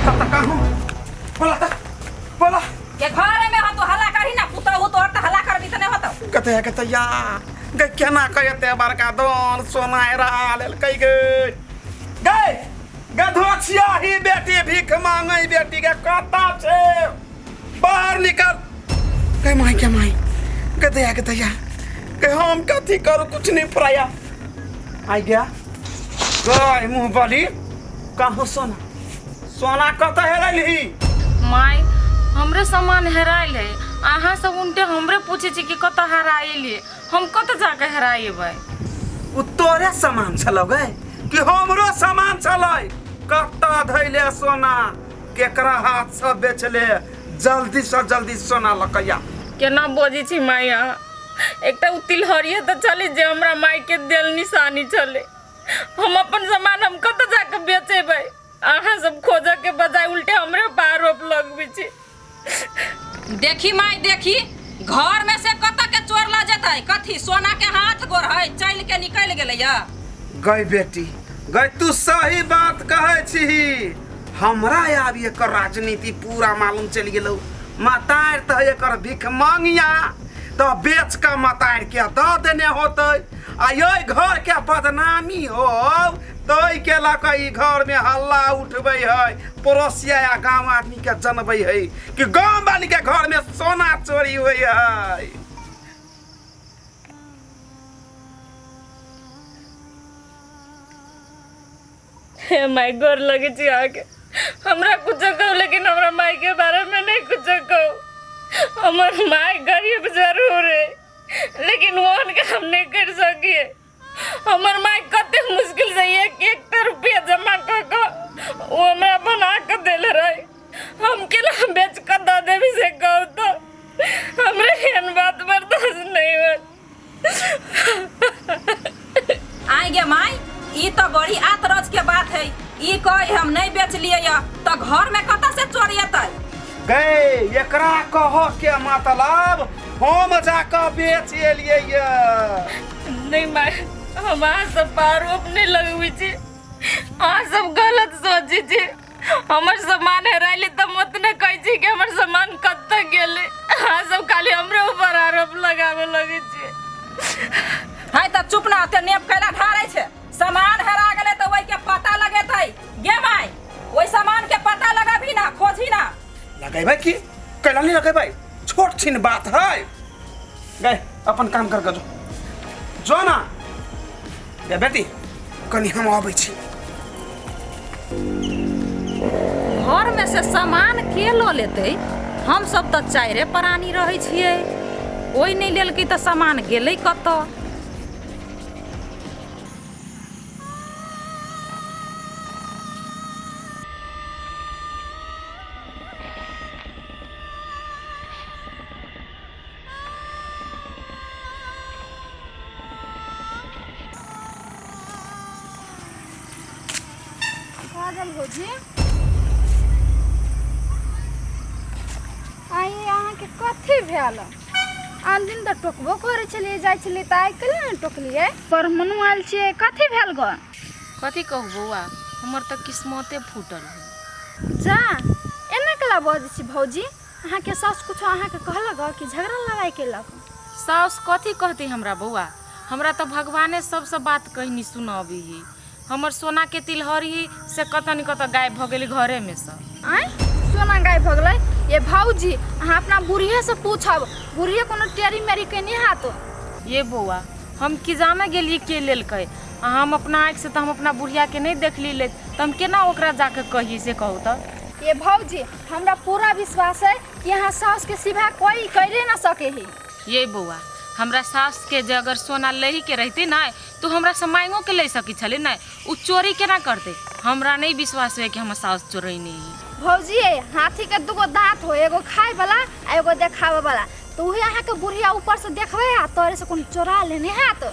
कतऽ कहूँ बोला तऽ बोला के घरे में हो तो हल्ला करही ना पुतहु तोहर तऽ हल्ला करबी तऽ नहि होतौ कते कते या गे केना कहे बड़का दोन सोना हेरा लेलकै गे गे गधोछिया ही बेटी भीख मांगे बेटी के कतऽ छै बाहर निकल गे माई के माई गधया गधया गे हम कथी करू कुछ नहीं पराया आई गया गय मुँह बली कहाँ सोना सोना कतऽ हेरैलही माय हमरे सामान हेरायल है अहाँ सब उनटे हमरे पूछे छी कि कतऽ हरायल है हम कतऽ जाके हेराएबै उ तोरे सामान छलौ गे कि हमरो सामान छलै कतऽ धैले सोना केकरा हाथ से बेचले जल्दी से जल्दी सोना लकैया केना बजै छी माय अहाँ एकटा उ तिलहरिये तऽ छलै जे हमरा माय के देल निशानी छलै हम अपन सामान हम कतऽ जाके बेचेबै अहाँ सब खोजऽ के बजाय उल्टे हमरे पर आरोप लगबै छी देखी माय देखी घर में से कतऽ के चोर लऽ जेतै कथी सोना के हाथ गोर है चल के निकलि गेलै या गई बेटी गई तू सही बात कहै छीही हमरा आब एकर राजनीति पूरा मालूम चलि गेलौ मतार तऽ एकर भीख मांगिया तऽ बेच कऽ मतार के दऽ देने होतै आ ओहि घर के बदनामी हो ताहि के लऽ कऽ ई घर में हल्ला उठबै है पड़ोसिया या गांव आदमी के जनबै है कि गांव वाली के घर में सोना चोरी होइ है हे माय गोर लगे छी अहाँके हमरा कुछो कहू लेकिन हमरा माय के बारे में नहीं कुछो कहू हमर माय गरीब जरूर है लेकिन ओहन काम नहीं कर सकिए हमर माय कते मुश्किल से एक एक टा रुपया जमा कऽ कऽ ओ हमरा बना कऽ देले रहे हम केना बेच कऽ दऽ देबी से कहू तऽ हमरा एहन बात बर्दाश्त नहीं होत आइ गे माय ई तऽ बड़ी आतरज के बात है ई कह हम नहीं बेचलियै या तऽ घर में कतऽ से चोरी एतै गै एकरा कह के मतलब हम जाकऽ बेच एलियै ये नहीं माय हम अहाँ सब पर आरोप नहीं लगबै छी अहाँ सब गलत सोचै छी हमर सामान हेराइले तऽ हम ओतने कहै छी कि हमर सामान कतऽ गेलै अहाँ सब खाली हमरे ऊपर आरोप लगाबे लगै छी है तऽ चुप ना ओते नेप कैला ढारै छै सामान हेरा गेलै तऽ ओहि के पता लगेतै गे माय ओहि सामान के पता लगाबी ना खोजही ना लगेबै की कैला नहीं लगेबै छोट छिन बात है गए अपन काम कर जो जो ना गे बेटी कनी हम अबै छी घर में से सामान के लऽ लेतै हम सब तऽ चारिे प्राणी रहै छियै ओहि नहि लेलकै तऽ सामान गेलै कतऽ काजल भौजी आइ अहाँके कथी भेल आन दिन तऽ टोकबो करै छलियै जाइ छलियै तऽ आइ कैला ने टोकलियै पर मनु आयल छियै कथी भेल गो कथी कहू बौआ हमर तऽ किस्मते फूटल है जा एना केला बजै छी भौजी अहाँके सास कुछो अहाँके कहलक कि झगड़ा लड़ाइ केलक साउस कथी कहतै हमरा बौआ हमरा तऽ भगवाने सबसँ बात कहनी सुनबी ही हमर सोनाके तिलहरी से कतऽ ने कतऽ गायब भऽ गेलै घरेमे सँ आँय सोना गायब भऽ गेलै ये भौजी अहाँ अपना बुढ़िए से पूछब बुढ़िए कोनो टेरी मेरी केने हाथ ये बौआ हम की जाने गेलियै के लेलकै आ हम अपना आँखिसँ तऽ हम अपना बुढ़ियाके नहि देखली ले तऽ हम केना ओकरा जाके कहियै से कहू तऽ ये भौजी हमरा पूरा विश्वास है कि अहाँ साउस के सिवा कोई करे ना सके है ये बौआ हमरा सासके जे अगर सोना लही के रहतै ने तऽ हमरा से मांगो के ले सकै छलै ने ओ चोरी केना करतै हमरा नहि विश्वास होइए कि हमर साउस चोरैने है भौजी हाथी के दूगो दांत हो एगो खाए वाला आ एगो देखावे वाला तो उहे अहाँ के बुढ़िया ऊपर से देखबे आ तोरे से कोनो चोरा लेने हाथ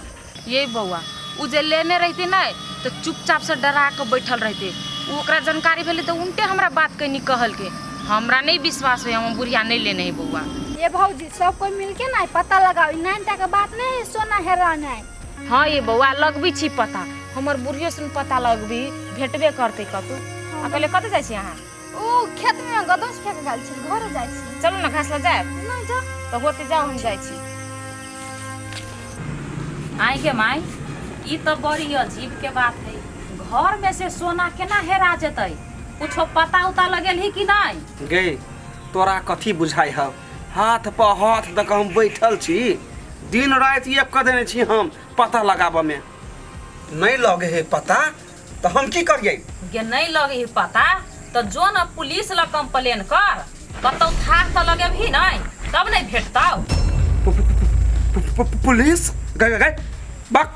ये बौआ ओ जे लेने रहतै ने तऽ चुपचाप से डरा कऽ बैठल रहतै ओ ओकरा जानकारी भेलै तऽ उनटे हमरा बात कहनी कहलकै हमरा नहि विश्वास होइए हमर बुढ़िया नहि लेने है बौआ ये भौजी सब कोई मिलके ना पता लगाओ ई नाइन टा के बात नहीं है सोना हेराना है हँ ये बौआ लगबी छी पता हमर बुढ़ियो सुन पता लगबी भेटबे करतै कतौ आ कहले कतऽ जाइ छी अहाँ ओ खेत में गदौस फेंक गेल छी, घरे जाइ छी। चलू ने घास लऽ जायब। नहि जा। तऽ होते जाउ, हम जाइ छी। आइ के माय, ई तऽ बड़ी अजीब के बात है, घर में से सोना केना हेरा जेतै? कुछो पता उता लगेल ही कि नहीं? गे, तोरा कथी बुझाइ हौ? हाथ पर हाथ दऽ कऽ हम बैठल छी, दिन राति एक कऽ देने छी हम पता लगाबऽ में। नहीं लगे है पता तऽ हम की करियै? गे, नहीं लगे ही पता तऽ जो न पुलिस लग कंप्लेन कर, कतौ थाह तऽ लगेबही नहीं तब नहीं भेटतौ। पुलिस? गए गए गए, बक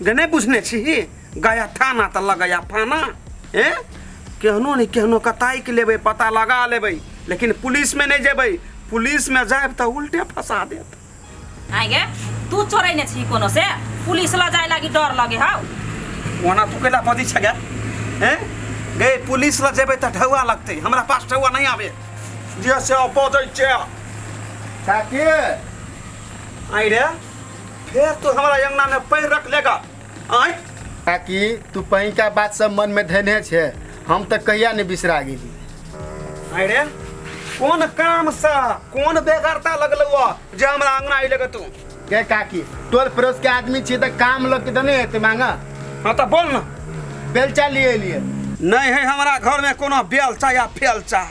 गे, नहीं बुझने छी? गया थाना तऽ लगया फाना। ए, केहनो नहीं केहनो कताइक लेबै, पता लगा लेबै, लेकिन पुलिस में नहीं जेबै। पुलिस में जायब तऽ उल्टे फंसा देत। आइ गे, तू चोरैने छी कोनो से पुलिस ल जाय लागी डर लगे हौ? ओना तू कैला बजै छ गे? हैं गे, पुलिस ल जेबै तऽ ढौआ लगतै, हमरा पास ढौआ नहीं आबे जे से बजै छै। काकी। आइ रे, फेर तू हमरा अंगना में पैर रख लेगा? आइ। काकी, तू पहिनका बात सब मन में धेने छे, हम तऽ कहिया नहीं बिसरा गेली। आइ रे, कोन काम से कोन बेगरता लगलौ जे हमरा अंगना अइले तू? के काकी, टोल पड़ोस के आदमी छी तऽ काम लग के तऽ नहीं हेतै मांगा? हाँ तऽ बोल न। बेलचा लिए लिए। नहीं है हमरा घर में कोनो बेलचा या फेलचा।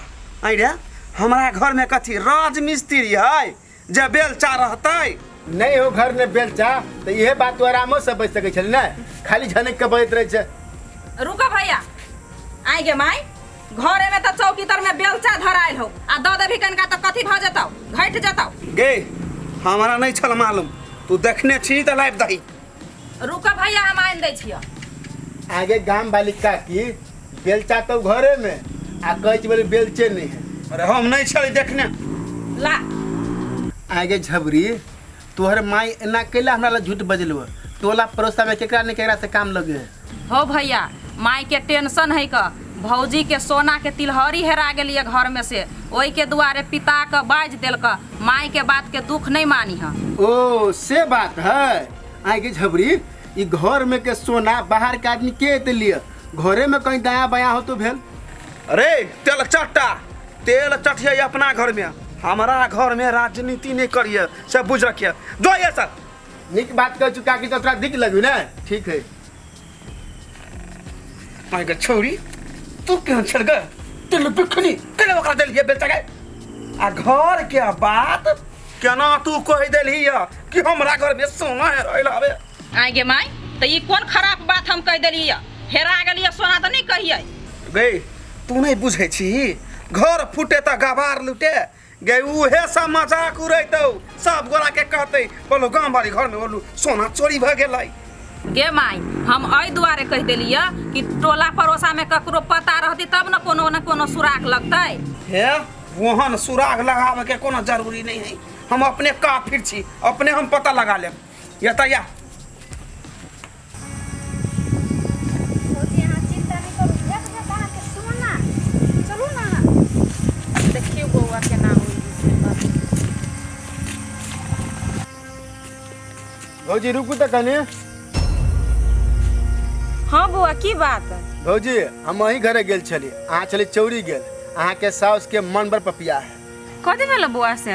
आइ रे, हमरा घर में कथी राज मिस्त्री है जे बेलचा रहतै? नहीं हो घर में बेलचा तऽ इहे बात तू आरामो से बच सकै छली ने, खाली झनक के बजैत रहै छै। रुको भैया। आइ गे माय, घरे में तऽ चौकी तर में बेलचा धरायल हो आ दऽ देबही कनिका तऽ कथी भऽ जेतौ, घटि जेतौ? गे, हमरा नहीं छल मालूम, तू देखने छी तऽ लाबि दही। रुको भैया, हम आनि दै छियौ। आगे गाम वाली काकी, बेलचा तो घरे में आ कहै छी बोले बेलचे नहीं है। अरे, हम नहीं छली देखने। ला। आगे झबरी, तोहर माई एना कैला हमरा ला झूठ बजलू? टोला पड़ोसा में केकरा ने केकरा से काम लगे है। हो भैया, माई के टेंशन है क भौजी के सोना के तिलहरी हेरा गेलिए घर में से, ओहि के दुआरे पिता के बाजि देलक। माई के बात के दुख नहीं मानी है। ओ से बात है। आगे झबरी, ई घर में के सोना बाहर के आदमी के एते लिए? घरे में कहीं दाया बाया हो तो भेल। अरे तेल चट्टा, तेल चटिए अपना घर में, हमारा घर में राजनीति नहीं करिए, सब बुझ रखिए। जो ये सर निक बात कर चुका कि तो तोरा दिक लगी ना, ठीक है। माय गे छौरी, तू केहन छल गे? तेल बिखनी केना ओकरा देलियै बेचा गे? आ घर के बात केना तू कहि देलही कि हमरा घर में सोना हेरायल हवे? आइ गे माई, तऽ ई कोन खराब बात हम कहि देलियै? हेरा गेलियै सोना तऽ नहि कहियै। गे, तू नहीं बुझै छी, घर फूटे तऽ गवार लूटे। गे, उहे सब मजाक उड़ैतौ, सब गोरा के कहतै, बोलो गाँव वाली घर में बोलू सोना चोरी भऽ गेलै। गे माई, हम एहि दुआरे कहि देलियै कि टोला पड़ोसा में ककरो पता रहती तब न कोनो न कोनो सुराग लगतै। हे, ओहन सुराग लगाबे के कोनो जरूरी नहीं है, हम अपने काफिर छी, अपने हम पता लगा लेब। या तऽ या। भौजी, अहाँ चिंता नहि करू, भेट जायत अहाँके सोना। चलू ने अहाँ। देखियौ बौआ, केना होइ छै बात। भौजी, रुकू तऽ कनी। हाँ बौआ, की बात? भौजी, हम अहीं घरे गेल छली, अहाँ छली चौरी गेल। अहाँके साउस के मन बड़ पपिया है। कथी भेल बौआ से?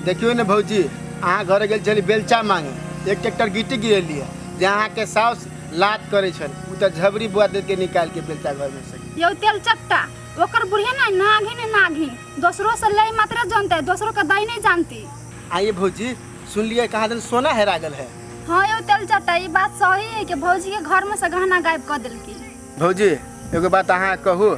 देखियौ ने भौजी, अहाँ घरे गेल छली बेलचा मांगे, एक ट्रैक्टर गिट्टी गिरेलियै जे अहाँके साउस लात करै छल। ओ तऽ झबरी बुआ दे के निकालि के बेलचा घर में से। यौ तेल चट्टा, ओकर बुढ़िया ना नागिन है, नागिन। दोसरों से ले मात्र जानते, दोसरों के दई नहीं जानती। आइए भौजी, सुनलियै कहाँ दिन सोना हेरा गेल है। हाँ यौ तेल चट्टा, ई बात सही है कि भौजी के घर में से गहना गायब कर देलकी। भौजी, एगो बात अहाँ कहू,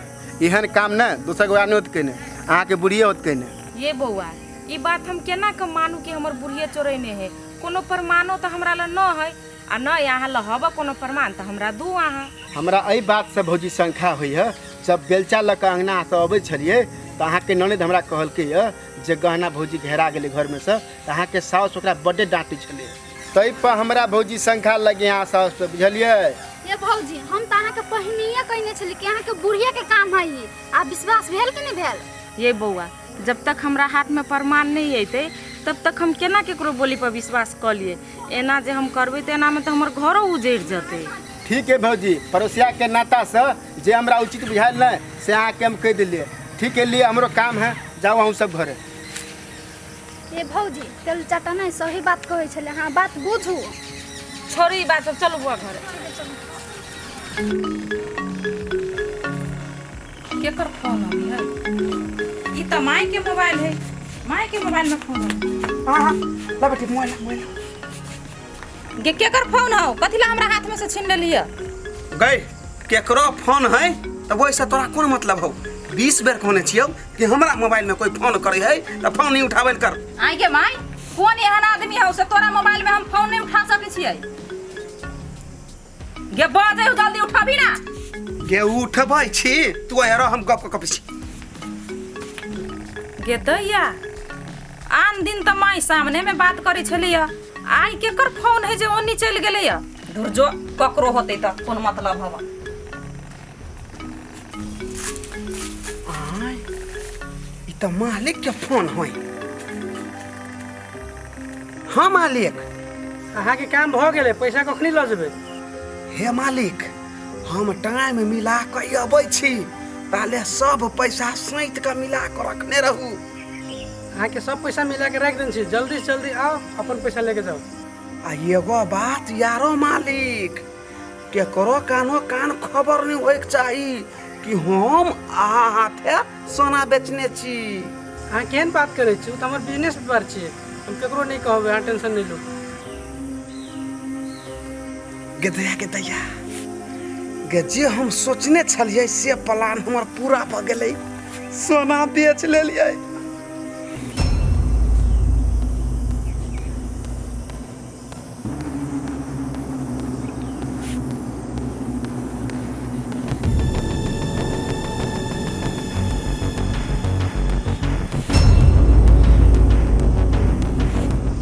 एहन काम ने दोसर गोरा नहि होत कने, अहाँके बुढ़िए होत कने। ये बौआ, ई बात हम केना के मानू कि हमर बुढ़िए चोरेने है? कोनो प्रमाणो तऽ हमरा लग न है आ न अहाँ लग हब कोनो प्रमाण तऽ हमरा दू अहाँ। हमरा एहि बातसँ भौजी शंका होइए, जब बेलचा लऽ कऽ अङ्गनासँ अबै छलियै तऽ अहाँके ननद हमरा कहलकै यऽ जे गहना भौजीके हेरा गेलै घरमे से, तऽ अहाँके साउस ओकरा बड्डे डाँटै छलै। ताहिपर हमरा भौजी शंका लगे अहाँ साउस पर, बुझलियै? ये भौजी, हम तऽ अहाँके पहिनहिए कहने छली कि अहाँके बुढ़िया के काम है ई। आ विश्वास भेल कि नहि भेल? ये बौआ, जब तक हमरा हाथमे प्रमाण नहि अयतै तब तक हम केना केकरो बोली पर विश्वास कऽ लियै? एना जे हम करबै तऽ एनामे तऽ हमर घरो उजड़ि जेतै। ठीक है भौजी, पड़ोसियाके नातासँ जे हमरा उचित बुझायल नहि से अहाँके हम कहि देलियै। ठीक है, लिए हमरो काम है, जाओ अहूँ सब घरे। ए भौजी तेल चाटा नहीं सही बात कहै छलै, हाँ बात बुझू। छोड़ू ई बात सब, चलू बुआ घरे। केकर फोन अबै है? ई तऽ माय के मोबाइल है, माय के मोबाइल में फोन है। हाँ हाँ, ला बेटी मोबाइल मोबाइल। गे केकर फोन हौ? कथी ला हमरा हाथ में से छीन लेलियै? गई केकरो फोन है तऽ ओहिसँ तोरा कोन मतलब हौ? 20 बेर कहने छियौ कि हमरा मोबाइल में कोई फोन करे है तऽ फोन नहीं उठाबै कर। आइ गे माय, कोन एहन आदमी हौ से तोरा मोबाइल में हम फोन नहीं उठा सकै छियै? गे बाजै हौ, जल्दी उठाबी ना। गे उठबै छी तू आइ रह, हम गप कऽ कऽ छी। गे दैया, आन दिन तऽ माय सामने में बात करै छलैया, आइ केकर फोन है जे ओन्नी चलि गेलैया? दूर जो, ककरो होतै तऽ कोन मतलब हवा। आय, ई तऽ मालिक के फोन है। हाँ मालिक। अहाँके काम भऽ गेलै, पैसा कखनी लऽ जेबै? हे मालिक, हम टाइम मिला कऽ अबै छी, ताले सब पैसा सैत कऽ मिला कऽ रखने रहू। अहाँके सब पैसा मिला के राखि देने छी, जल्दी से जल्दी आउ, अपन पैसा लेके जाउ। आ एगो बात यारो मालिक, केकरो कानो कान खबर नहीं होइके चाही कि हम अहाँ हाथे सोना बेचने छी। अहाँ केहन बात करै छी? ओ तऽ हमर बिजनेस व्यापार छियै, हम केकरो नहि कहबै, अहाँ टेंशन नहि लू। गे दैया, गे दैया, गे जे हम सोचने छलियै से प्लान हमर पूरा भऽ गेलै, सोना बेच लेलियै।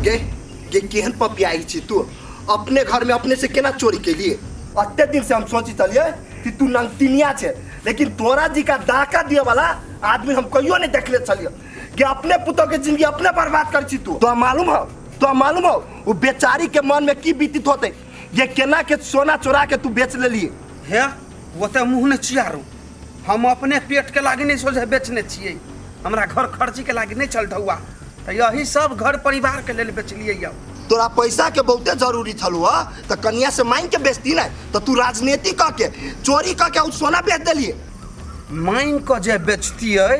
गे गे केहन पपियाई छी तू, अपने घर में अपने से केना चोरी केलिए? अते दिन से हम सोची चलिए कि तू नंगतिनिया छे, लेकिन तोरा जी का डाका दिए वाला आदमी हम कहियो नहीं देखले छलिए। कि अपने पुतोह के जिंदगी अपने बर्बाद कर छी तू। तो मालूम हो, तो मालूम हो वो बेचारी के मन में की बीतित होते, ये केना के सोना चोरा के तू बेच लेलिए? हे ओते मुँह नहीं चियारू, हम अपने पेट के लागी नहीं सोझे बेचने छियै, हमरा घर खर्ची के लागी नहीं चल ढौआ, तऽ यही सब घर परिवार के लेल बेचलियै यौ। तोरा पैसा के बहुते जरूरी छलू ह तऽ कनिया से मांग के बेचती ना, तऽ तू राजनीति कऽ के चोरी कऽ के उ सोना बेच देलिए। मांग कऽ जे बेचतियै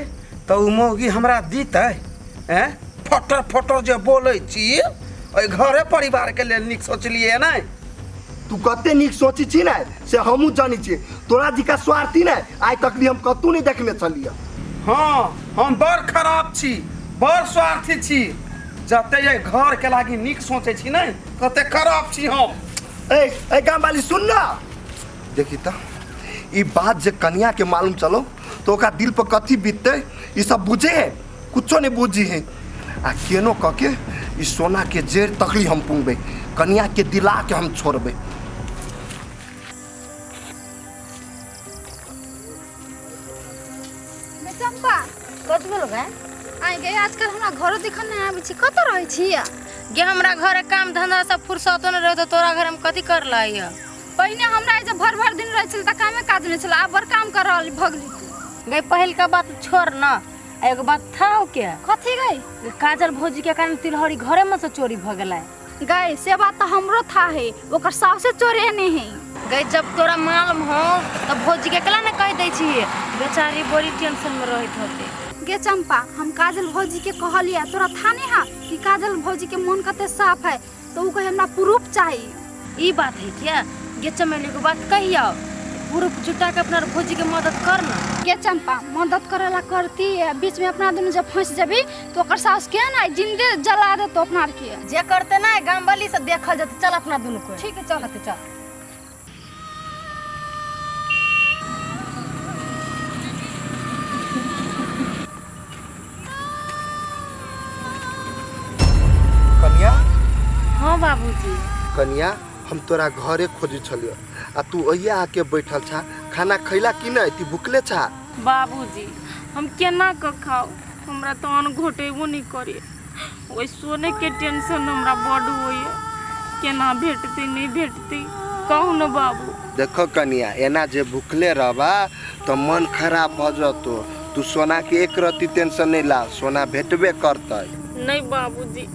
तऽ उ मौगी हमरा दीतै? हैं फटर फटर जे बोलै छी, ओहि घरे परिवार के लेल नीक सोचलियै नहि? तू कते नीक सोची छी ने से हमहूँ जानै छियै, तोरा जिका स्वार्थी ने आइ तक भी हम कतहु नहि देखने छलियै। हाँ हम बड़ खराब छी, बड़ स्वार्थी छी, जते एहि घर के लागी नीक सोचै छी ने तते खराब छी हम। ए ए गाम वाली सुन ना, देखी तऽ ई बात जे कनिया के मालूम चलो तो ओकरा दिल पर कथी बीतते ई सब बुझे है? कुछो नहीं बुझी है। आ केनो कऽ के ई सोना के जेर तकली हम पुंगबै, कनिया के दिला के हम छोड़बै। चंपा कत भेल गे? आइ गे आजकल हमरा घरो दिखन नहीं आबै छी, कतऽ रहै छी? गे हमरा घरे काम धंधा सब फुर्सतो नहीं रहै, तोरा घर हम कथी कर लाई है? पहिने हमरा जे भर भर दिन रहै छल तऽ कामे काज नहीं छल, आब बड़ काम कर रहल भगली तू। गे पहिलका बात छोड़ ना, एगो बात था के? कथी गई? काजल भौजी के कारण तिलहरी घरे में से चोरी भ गेलै। गई से बात तो हमरो था है, ओकर साउसे चोरे नहीं है। गई जब तोरा मालूम हो तो भौजी के केला ने कह दै छी, बेचारी बड़ी टेंशन में रहत होते। गे चंपा हम काजल भौजी के कहलिए, तोरा था नहीं हा कि काजल भौजी के मन कते साफ है, तो उ कहे हमरा प्रूफ चाहिए। ई बात है क्या? गे चमेली को बात कहियो, प्रूफ जुटा के अपना भौजी के मदद कर ना। गे चंपा मदद करेला करती है, बीच में अपना दोनों जब फंस जबी तो ओकर सास के ना जिंदे जला दे तो अपना के जे करते ना गाम वाली से देखल जते। चल अपना दोनों को। ठीक है चल चल। कनिया। हाँ बाबूजी। कनिया हम तोरा घरे खोजै छलियो आ तू ओहिया आके बैठल छा, खाना खैला कि नहीं? ती भुखले छा? बाबूजी हम केना क खाओ, हमरा तो अन्न घोटेबो नहीं करे, ओहि सोने के टेंशन हमरा बड होइए, केना भेटतै नहीं भेटतै कहू न बाबू। देखो कनिया एना जे भुखले रहबा तो मन खराब भ जतो, तू सोना के एक रत्ती टेंशन नहीं ला, सोना भेटबे करतै। नहीं बाबूजी,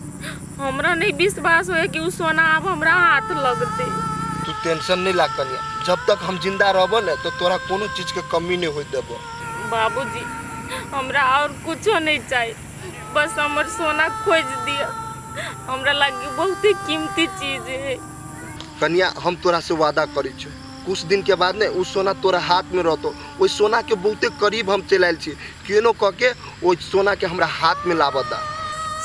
हमरा नहीं विश्वास होए कि उ सोना आब हमरा हाथ लगते। तू टेंशन नहीं ला कनिया, जब तक हम जिंदा रहबो ने तो तोरा कोनो चीज के कमी नहीं होई देबो। बाबूजी हमरा और कुछो नहीं चाहिए, बस हमर सोना खोज दिया, हमरा लागी बहुत ही कीमती चीज है। कनिया हम तोरा से वादा करै छी, कुछ दिन के बाद ने उ सोना तोरा हाथ में रहतो। ओहि सोना के बहुते करीब हम चलि आयल छी, केनो कऽ के ओहि सोना के हमरा हाथ में लाबऽ दा।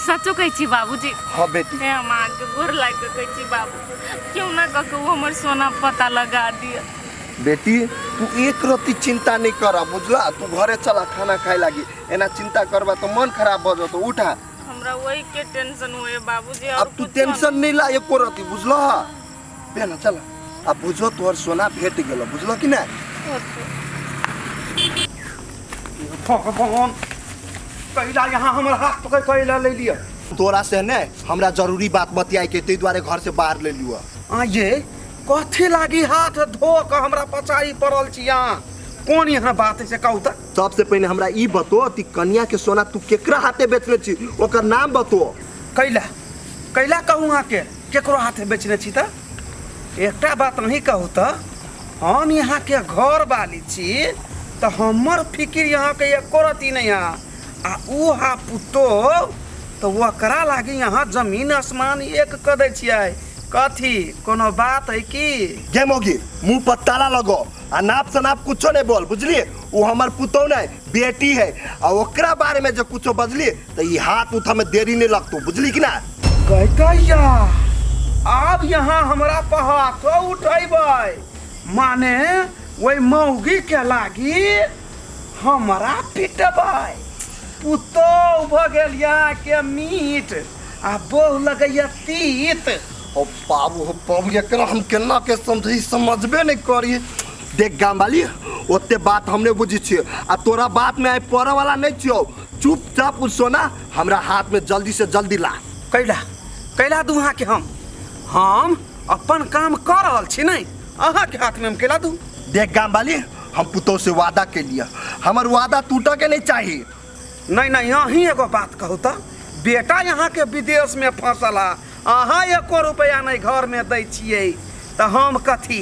सचो कहै छी बाबूजी? हाँ बेटी। हे हम अहाँके गोर लागि कऽ कहै छी बाबू, क्यों ना कऽ के उ हमर सोना पता लगा दिया। बेटी तू एक रत्ती चिंता नहीं कर, बुझला? तू घरे चला खाना खाए लागी, एना चिंता करबा तो मन खराब भऽ जतो। उठा, हमरा वही के टेंशन होए बाबूजी। और अब तू टेंशन नहीं ला एको रत्ती, बुझलो? बेना चला, अब बुझो तोहर सोना भेट गेलो, बुझलो कि नहीं? भगवान कैला यहाँ हमर हाथ पकड़ कैला ले लिया। तोरा से ने हमरा जरूरी बात बतियाए के ताहि दुआरे घर से बाहर ले लियो। आ ये कथी लागी हाथ धो के हमरा पचाई पड़ल छी यहाँ, कोन यहाँ बात से कहू त? सबसे पहले हमरा ई बतो कि कनिया के सोना तू केकरा हाथे बेचने छी, ओकर नाम बतो। कैला कैला कहू अहाँ के केकरो हाथे बेचने छी त? एकटा बात नहीं कहू त, हम यहाँ के घर वाली छी त हमर फिकिर यहाँ के एको रत्ती नहीं है। आ उ हा पुतो तो ओकरा लागी यहाँ जमीन आसमान एक क दै छियै। कथी कोनो बात है की? गे मोगी मुंह पर ताला लगो आ नाप सनाप कुछो नहीं बोल, बुझलिए? वो हमर पुतौ नहीं बेटी है, आ ओकरा बारे में जो कुछो बजलिए तो ई हाथ उठा में देरी नहीं लगतो, बुझली कि ना? कहतैया आब यहाँ हमरा पर हाथो उठेबै, माने वही मौगी के लागी हमरा पिटबै। पुतौ भऽ गेल यहाँ के मीट आ बहु लगैया तीत। ओ बाबू हो बाबू, एकरा हम केना के समझी, समझबे नहीं करी। देख गाम वाली ओते बात हमने बुझी छियै आ तोरा बात में आइ पड़े वाला नहीं छियौ। चुपचाप उ सोना हमरा हाथ में जल्दी से जल्दी ला। कैला कैला दू अहाँ के? हम अपन काम कर रहल छी नहीं, अहाँ के हाथ में हम कैला दू? देख गाम वाली हम पुतौ से वादा के लिए, हमर वादा टूटे के नहीं चाहिए। नहीं नहीं अहीं एगो बात कहू त, बेटा यहाँ के विदेश में फंसल है, अहाँ एको रुपया नहीं घर में दै छियै, त हम कथी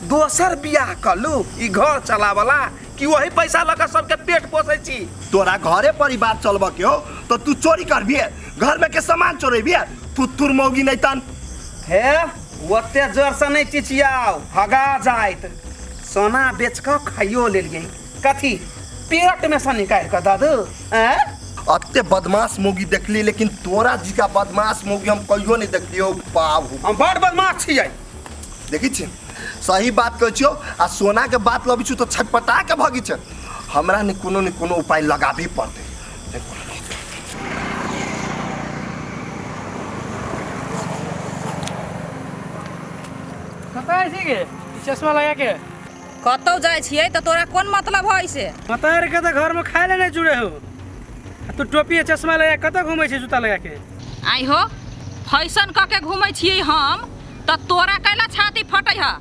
दोसर बियाह कलू ई घर चलावला कि वही पैसा लऽ कऽ सबके पेट पोसै छी? तोरा घरे परिवार चलबऽ के हो तो तू चोरी करबिहे, घर में के सामान चोरेबिहे, थुथुर मौगी नहीं तन। हे ओते जोर से नहीं चिचियाओ, हगा जाइत। सोना बेच कऽ खाइयो लेलियै, कथी पेट में से निकालि कऽ दऽ दू? अते बदमाश मौगी देखली, लेकिन तोरा जी का बदमाश मौगी हम कहियो नहीं देखलियो बाबू। हम बड़ बदमाश छियै। देखी छी सही बात कहै छियौ, आ सोना के बात लबै छियौ तो छटपटा के भगी छै। हमरा ने कोनो ने कोनो उपाय लगाबे पड़तै। कतऽ छी गे चश्मा लगा के? कतौ जाइ छियै तऽ तोरा कोन मतलब है से? मतार के तऽ घर में खाए ले नहीं जुड़े हो, तू टोपी आ चश्मा लगा कतऽ घूमै छी जूता लगा के? आई हो फैशन कऽ के घूमै छियै हम तऽ तोरा कैला छाती फटै है,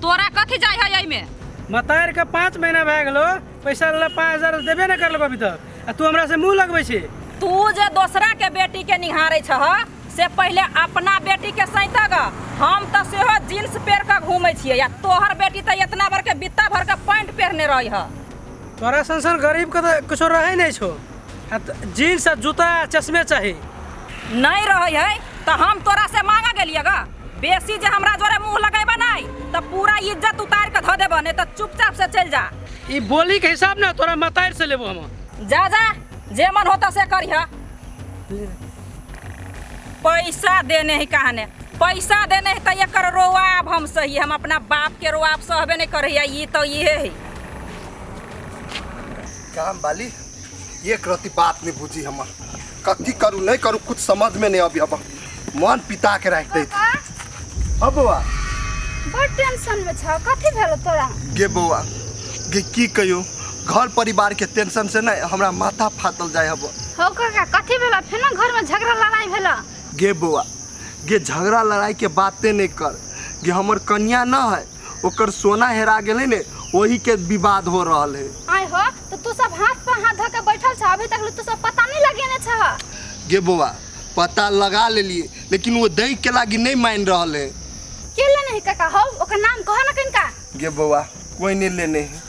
तोरा कथी जाइ है एहिमे? मतार के 5 महीना भए गेलो, पैसा ला 5000 देबे नहीं करलको अभी तक, आ तू हमरा से मुँह लगबै छी। तू जे दोसरा के बेटी के निहारै छह से पहले अपना बेटी के सैतग। हम तऽ सेहो जींस पहिर कऽ घूमै छियै आ तोहर बेटी तऽ इतना भर के बित्ता भर के पैंट पहिरने रहै है। तोरा सन सन गरीब के तऽ कुछो रहै नहीं छो, आ जींस आ जूता आ चश्मे चाही। नहीं रहै है तऽ हम तोरा से मांगऽ गेलियै ग, बेसी जे हमरा जोरे मुँह लगेबा नहीं तऽ पूरा इज्जत उतार के धऽ देबऽ, नहीं तऽ चुपचाप से चलि जा। ई बोली के हिसाब ना तोरा मतार से लेबो हम। जा जा जे मन होता से करिह। पैसा देने ही कहाने, पैसा देने ही तऽ एकर रोआब हम सही, हम अपना बाप के रोआब सहबे नहीं करैया। ई तो इहे है काम वाली, एक रति बात नहीं बुझी हमर, कथी करू नहीं करू कुछ समझ में नहीं अभी, अब मन पिता के राख दे। अब बौआ बड़ टेंशन में छ, कथी भेलो तोरा? गे बौआ गे की कहियो, घर परिवार के टेंशन से नहीं हमरा माथा फाटल जाय हब। हो काका कथी भेलो? फेनो घर में झगड़ा लड़ाई भेलो? गे बौआ गे झगड़ा लड़ाई के बाते नहीं कर गे, हमर कन्या न है ओकर सोना हेरा गेलै ने, वही के विवाद हो रहल है। आय हो तो तू सब हाथ पर हाथ धऽ के बैठल छ, अभी तक तू सब पता नहीं लगेने छ। गे बौआ पता लगा लेलिए, लेकिन वो दै के लागी नहीं मान रहल है। के लेने है काका हो, ओकर नाम कह ना किनका। गे बौआ कोई नहीं लेने है,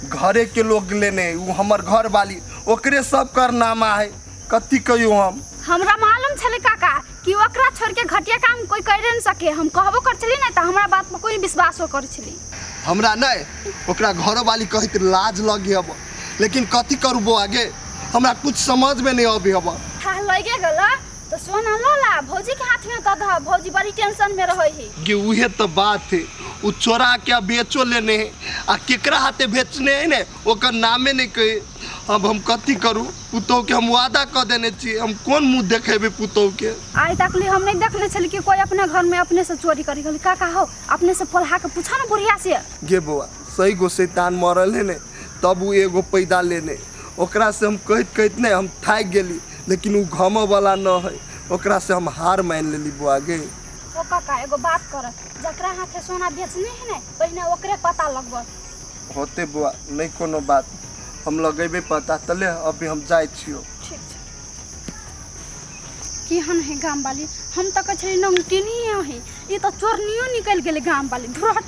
घरे के लोग लेने है, वो हमर घर वाली ओकरे सब करनामा है। कथी कहियो हम। हमरा मालूम छले काका कि ओकरा छोड़ के घटिया काम कोई करे नहीं सके। हम कहबो कर छली नहीं त हमरा बात पर कोई विश्वासो कर छली। हमरा नहीं ओकरा घर वाली कहत लाज लगी हब, लेकिन कथी करू बौआ गे, हमरा कुछ समझ में नहीं अबे हब। था लगे गला तो सोना लला भौजी के हाथ में दऽ दह, भौजी बड़ी टेंशन में रहै है। गे उहे तो बात है, उ चोरा के बेचो लेने है आ केकरा हाथे बेचने है ने ओकर नामे नहीं कहे। अब हम कथी करू, पुतोह के हम वादा कऽ देने छी, हम कोन मुँह देखेबै पुतोह के। आइ तक ले हम नहीं देखने छली कि कोई अपने घर में अपने से चोरी करी गेल। काका हो अपने से पोल्हा के पूछा ना बुढ़िया से। गे बौआ सही गो शैतान मरल है ने तब उ एगो पैदा लेने, ओकरा से हम कहत कहत ने हम थाकि गेली, लेकिन उ घमऽ वाला न है, ओकरा से हम हार मान लेली बौआ गे। ओ काका एगो बात कर, जकरा हाथे सोना बेचने है ने पहिने ओकरे पता लगबत। होते बौआ नहीं कोनो बात, हम लगेबे पता तले अभी हम जाइ छियो। ठीक छै। केहन है गाम वाली, हम तऽ कहै छली नंगटिनी है, ई तऽ चोरनियो निकलि गेलै गाम वाली। धुर हट।